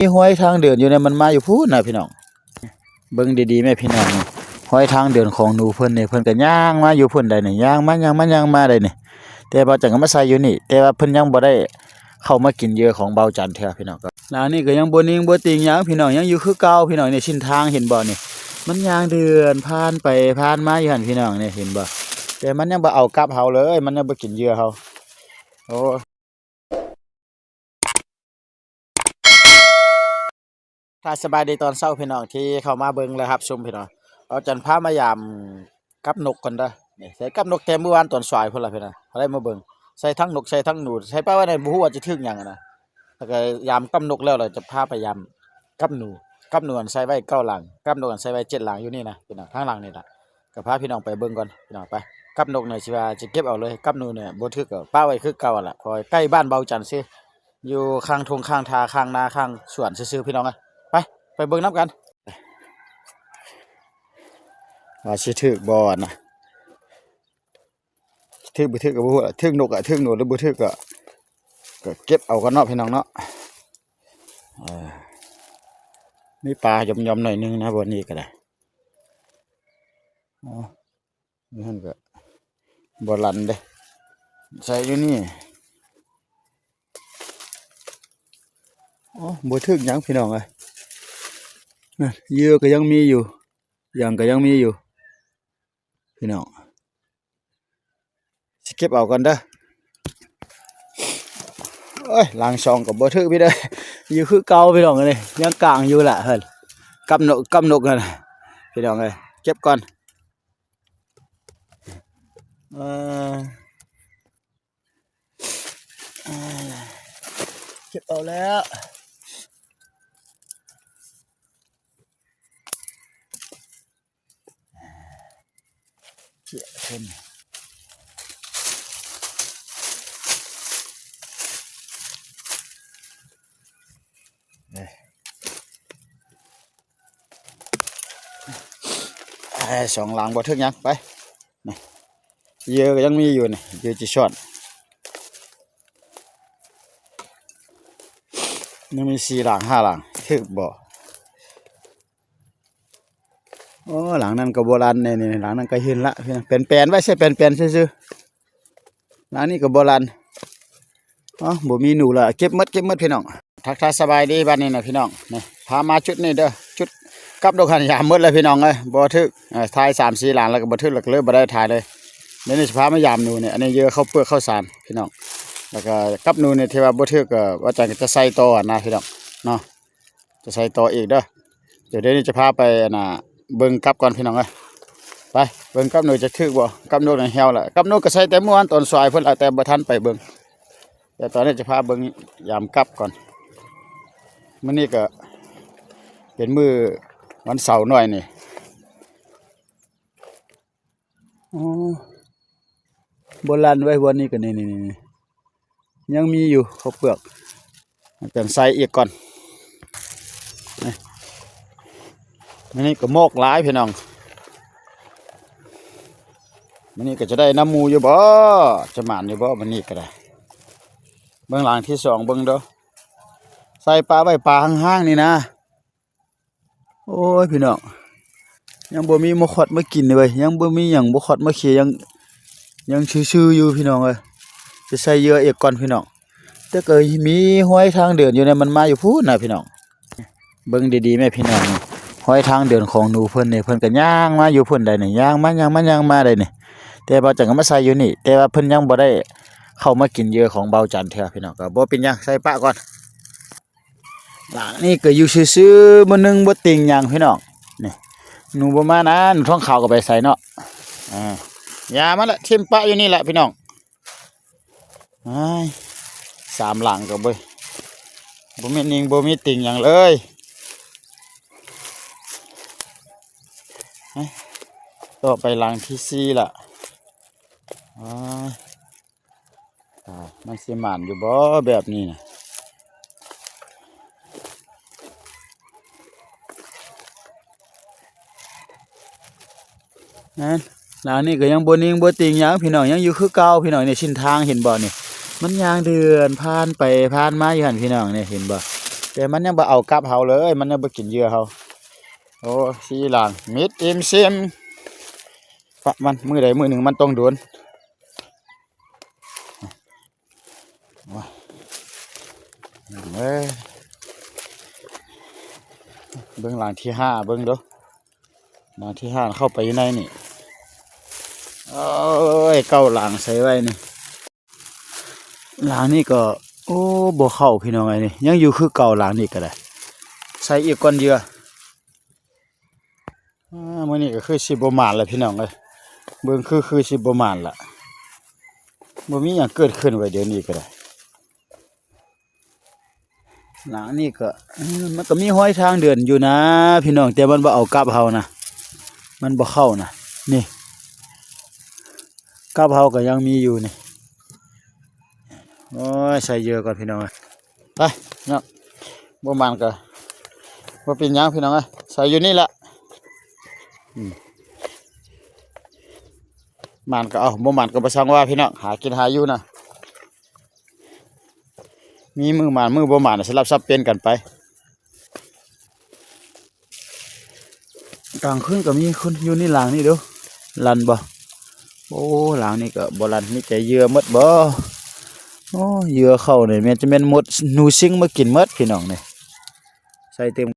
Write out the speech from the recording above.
ມີຮອຍທາງເດີນຢູ່ເດ້ ມັນມາຢູ່ພຸ້ນນະພີ່ນ້ອງ. ເບິ່ງດີໆແມ່ພີ່ນ້ອງ ຮອຍທາງເດີນຂອງໜູເພິ່ນນີ້ ເພິ່ນກໍຍ່າງມາຢູ່ພຸ້ນໃດນີ້ ຍ່າງມາ ຍ່າງມາ ຍ່າງມາໃດນີ້. ແຕ່ບ່າວຈັນກໍມາໃສ່ຢູ່ນີ້ ແຕ່ວ່າເພິ່ນຍັງບໍ່ໄດ້ເຂົ້າມາກິນເຫຍື່ອຂອງບ່າວຈັນເທື່ອພີ່ນ້ອງ. ຫຼັງນີ້ກໍຍັງບໍ່ນິ່ງບໍ່ຕິ່ງຫຍັງພີ່ນ້ອງ ຍັງຢູ່ຄືເກົ່າພີ່ນ້ອງ. ນີ້ເສັ້ນທາງເຫັນບໍ່ນີ້ ມັນຍ່າງເດີນຜ່ານໄປຜ່ານມາຢູ່ຫັ້ນພີ່ນ້ອງ ນີ້ເຫັນບໍ່. ແຕ່ມັນຍັງບໍ່ເອົາກັບເຮົາເລີຍ ມັນຍັງບໍ່ກິນເຫຍື່ອເຮົາ. ໂອ້ ທັກທາຍສະບາຍດີຕອນເຊົ້າພີ່ນ້ອງທີ່ເຂົ້າມາເບິ່ງ ແລະ ຮັບຊົມພີ່ນ້ອງ. ບ່າວຈັນພາມາຢາມກັບນົກກ່ອນເດີ. ນີ້ໃສ່ກັບນົກແຕ່ມື້ວານຕອນສາຍພຸ້ນລະພີ່ນ້ອງ ກໍໄດ້ມາເບິ່ງ ໃສ່ທັງນົກໃສ່ທັງໜູ ໃສ່ປະໄວ້ໃນ ບໍ່ຮູ້ວ່າຈະຖືກຫຍັງນະ. ແລ້ວກໍຢາມກັບນົກແລ້ວ ແລ້ວຈະພາໄປຢາມກັບໜູ. ກັບໜູອັນໃສ່ໄວ້ເກົ້າຫຼັງ ກັບນົກອັນໃສ່ໄວ້ເຈັດຫຼັງ ຢູ່ນີ້ນະພີ່ນ້ອງ ທາງຫຼັງນີ້ລະ. ກໍພາພີ່ນ້ອງໄປເບິ່ງກ່ອນພີ່ນ້ອງ ໄປ. ກັບນົກນີ້ຊິວ່າຈະເກັບເອົາເລີຍ ກັບໜູນີ້ບໍ່ຖືກກໍປະໄວ້ຄືເກົ່າຫັ້ນລະ ເພາະໃກ້ບ້ານບ່າວຈັນຊື່ ຢູ່ຂ້າງທົ່ງຂ້າງທ່າ ຂ້າງນາ ຂ້າງສວນຊື່ໆ ພີ່ນ້ອງເອີຍ. ໄປ ໄປເບິ່ງນຳກັນ ວ່າຊິຖືກບໍ່ນະ. ຖືກບໍ່ຖືກກໍບໍ່ຮູ້ລະ ຖືກນົກອະ ຖືກໜູ ຫຼືບໍ່ຖືກກໍ ກໍເກັບເອົາກ່ອນເນາະພີ່ນ້ອງເນາະ. ເອີ ມີປາຢ່ອມໆໜ້ອຍໜຶ່ງນະ ບ່ອນນີ້ກໍໄດ້. ອໍ ຢູ່ຫັ້ນກໍບໍ່ລັ່ນເດ້ ໃສ່ຢູ່ນີ້. ອໍ ບໍ່ຖືກຫຍັງພີ່ນ້ອງເອີຍ ນະ ເຫຍື່ອກໍຍັງມີຢູ່ ຫຍັງກໍຍັງມີຢູ່ພີ່ນ້ອງ. ຊິເກັບເອົາກ່ອນເດີ. ໂອ້ຍ ຫຼັງສອງກໍບໍ່ຖືກພີ່ເດີ ຢູ່ຄືເກົ່າພີ່ນ້ອງເອີຍ. ຍັງກາງຢູ່ລະເຮີ້ຍ ກັບນົກ ກັບນົກຫັ້ນພີ່ນ້ອງເອີຍ. ເກັບກ່ອນ ເອີ ເກັບເອົາແລ້ວ. ເຈຍເພິ່ນ ເອີ ເອີ ສອງຫຼັງບໍ່ຖືກຫຍັງ ໄປ. ນີ້ ເຫຍື່ອກໍຍັງມີຢູ່ນີ້ ເຫຍື່ອຈີຊອນ ຍັງມີສີ່ຫຼັງຫ້າຫຼັງ ຖືກບໍ່? ໂອ້ ຫຼັງນັ້ນກໍບໍ່ລັ່ນ ນີ້ໆ ຫຼັງນັ້ນກໍເຫັນລະ ແປນໆໄວ້ ໃສ່ແປນໆຊື່ໆ. ຫຼັງນີ້ກໍບໍ່ລັ່ນ. ເອົ້າ ບໍ່ມີໜູລະ ເກັບໝົດ ເກັບໝົດພີ່ນ້ອງ. ທັກທາຍສະບາຍດີບາດນີ້ນະພີ່ນ້ອງ ນີ້ ພາມາຈຸດນີ້ເດີ ຈຸດກັບນົກຫັ້ນ ຢາມໝົດແລ້ວພີ່ນ້ອງເອີຍ ບໍ່ຖືກ. ເອີ ຖ່າຍສາມສີ່ຫຼັງແລ້ວກໍບໍ່ຖືກ ແລ້ວກໍເລີຍບໍ່ໄດ້ຖ່າຍເລີຍ. ດຽວນີ້ຊິພາມາຢາມໜູນີ້ ອັນນີ້ເຫຍື່ອເຂົ້າເປືອກເຂົ້າສານພີ່ນ້ອງ ແລ້ວກໍກັບໜູນີ້ທີ່ວ່າບໍ່ຖືກກໍວ່າຈັ່ງກໍຈະໃສ່ຕໍ່ນະພີ່ນ້ອງເນາະ ຈະໃສ່ຕໍ່ອີກເດີ. ດຽວ ດຽວນີ້ຈະພາໄປ ອັນນ່າ ເບິ່ງກັບກ່ອນພີ່ນ້ອງເອີຍ. ໄປເບິ່ງກັບໜູຈະຖືກບໍ່? ກັບນົກນັ້ນແຫ້ວລະ ກັບນົກກໍໃສ່ແຕ່ມື້ວານຕອນສາຍພຸ້ນລະ ແຕ່ບໍ່ທັນໄປເບິ່ງ. ແຕ່ຕອນນີ້ຈະພາເບິ່ງຢາມກັບກ່ອນ. ມື້ນີ້ກໍເປັນມື້ວັນເສົາໜ້ອຍນີ້. ອໍ ບໍ່ລັ່ນໄວ້ບ່ອນນີ້ກໍ ນີ້ໆ ຍັງມີຢູ່ເຂົ້າເປືອກ ອາຈານໃສ່ອີກກ່ອນ. ນີ້ ມື້ນີ້ກໍໝອກຫຼາຍພີ່ນ້ອງ. ມື້ນີ້ກໍຈະໄດ້ນຳໝູຢູ່ບໍ່? ຈະໝານຢູ່ບໍ່ມື້ນີ້ກໍໄດ້? ເບິ່ງຫຼັງທີສອງເບິ່ງເດີ. ໃສ່ປະໄວ້ປາຫ້າງໆນີ້ນະ. ໂອ້ຍ ພີ່ນ້ອງ ຍັງບໍ່ມີມາຄອດມາກິນເວີຍ ຍັງບໍ່ມີຫຍັງ ບໍ່ຄອດມາເຄ ຍັງ ຍັງຊື່ໆຢູ່ພີ່ນ້ອງເອີຍ. ໄປໃສ່ເຫຍື່ອອີກກ່ອນພີ່ນ້ອງ. ແຕ່ກໍມີຮອຍທາງເດີນຢູ່ໃນ ມັນມາຢູ່ພຸ້ນນະພີ່ນ້ອງ. ເບິ່ງດີໆແມ່ພີ່ນ້ອງ ຮອຍທາງເດີນຂອງໜູເພິ່ນນີ້ ເພິ່ນກໍຍ່າງມາຢູ່ພຸ້ນໃດນີ້ ຍ່າງມາ ຍ່າງມາ ຍ່າງມາໃດນີ້. ແຕ່ບ່າວຈັນກໍມາໃສ່ຢູ່ນີ້ ແຕ່ວ່າເພິ່ນຍັງບໍ່ໄດ້ເຂົ້າມາກິນເຫຍື່ອຂອງບ່າວຈັນເທື່ອພີ່ນ້ອງ. ກໍບໍ່ເປັນຫຍັງ ໃສ່ປະກ່ອນ. ຫຼັງນີ້ກໍຢູ່ຊື່ໆ ບໍ່ນິ່ງບໍ່ຕິ່ງຫຍັງພີ່ນ້ອງ. ນີ້ ໜູບໍ່ມານະ ໜູທ້ອງຂາວກໍໄປໃສເນາະ. ອ່າ ຢ່າມາລະ ຖິ້ມປະຢູ່ນີ້ລະພີ່ນ້ອງ. ອ້າຍ ສາມຫຼັງກໍບໍ່ ບໍ່ມີນິ່ງບໍ່ມີຕິ່ງຫຍັງເລີຍ. ຕໍ່ໄປຫຼັງທີສີ່ລະ. ອ້າຍ ອ່າ ມັນຊິໝານຢູ່ບໍ່ແບບນີ້ນະ? ນັ້ນ ຫຼັງນີ້ກໍຍັງບໍ່ນິ່ງບໍ່ຕິ່ງຫຍັງພີ່ນ້ອງ ຍັງຢູ່ຄືເກົ່າພີ່ນ້ອງ. ນີ້ເສັ້ນທາງເຫັນບໍ່ນີ້ ມັນຍ່າງເດີນຜ່ານໄປຜ່ານມາຢູ່ຫັ້ນພີ່ນ້ອງ. ນີ້ເຫັນບໍ່? ແຕ່ມັນຍັງບໍ່ເອົາກັບເຮົາເລີຍ ມັນຍັງບໍ່ກິນເຫຍື່ອເຮົາ. ໂອ້ ສີ່ຫຼັງ ມິດອີ່ມຊິມ. ປະມັນ ມື້ໃດມື້ໜຶ່ງມັນຕ້ອງໂດນ. ໂອ້ຍ ເບິ່ງຫຼັງທີຫ້າເບິ່ງດູ ຫຼັງທີຫ້າເຂົ້າໄປຢູ່ໃນນີ້. ໂອ້ຍ ເກົ້າຫຼັງໃສ່ໄວ້ນີ້. ຫຼັງນີ້ກໍ ໂອ້ ບໍ່ເຂົ້າພີ່ນ້ອງເອີຍ ນີ້ຍັງຢູ່ຄືເກົ່າ. ຫຼັງນີ້ກໍໄດ້ ໃສ່ອີກກ່ອນເຫຍື່ອ. ອ່າ ມື້ນີ້ກໍຄືຊິບໍ່ໝານລະພີ່ນ້ອງເອີຍ ເບິ່ງຄື ຄືຊິບໍ່ໝານລະ ບໍ່ມີຫຍັງເກີດຂຶ້ນໄວ້ ດຽວນີ້ກໍໄດ້. ຫຼັງນີ້ກໍ ເອີ ມັນກໍມີຮອຍທາງເດີນຢູ່ນະພີ່ນ້ອງ ແຕ່ມັນບໍ່ເອົາກັບເຮົານະ ມັນບໍ່ເຂົ້ານະ ນີ້ ກັບເຮົາກໍຍັງມີຢູ່ນີ້. ໂອ້ຍ ໃສ່ເຫຍື່ອກ່ອນພີ່ນ້ອງເອີຍ ໄປເນາະ. ບໍ່ໝານກໍບໍ່ເປັນຫຍັງພີ່ນ້ອງເອີຍ ໃສ່ຢູ່ນີ້ລະ. ອືມ ໝານກໍເອົາ ບໍ່ໝານກໍບໍ່ຊ່າງວ່າພີ່ນ້ອງ ຫາກິນຫາຢູ່ນະ ມີມື້ໝານມື້ບໍ່ໝານ ສະຫຼັບສັບປ່ຽນກັນໄປ. ກາງຄືນກໍມີຄົນຢູ່ໃນຫຼັງນີ້ເດີ້ ລັ່ນບໍ່? ໂອ້ ຫຼັງນີ້ກໍບໍ່ລັ່ນ ມີແຕ່ເຫຍື່ອໝົດບໍ່? ໂອ້ ເຫຍື່ອເຂົ້ານີ້ແມ່ນຈະແມ່ນມົດໜູຊິງມາກິນໝົດພີ່ນ້ອງນີ້ ໃສ່ເຕັມ.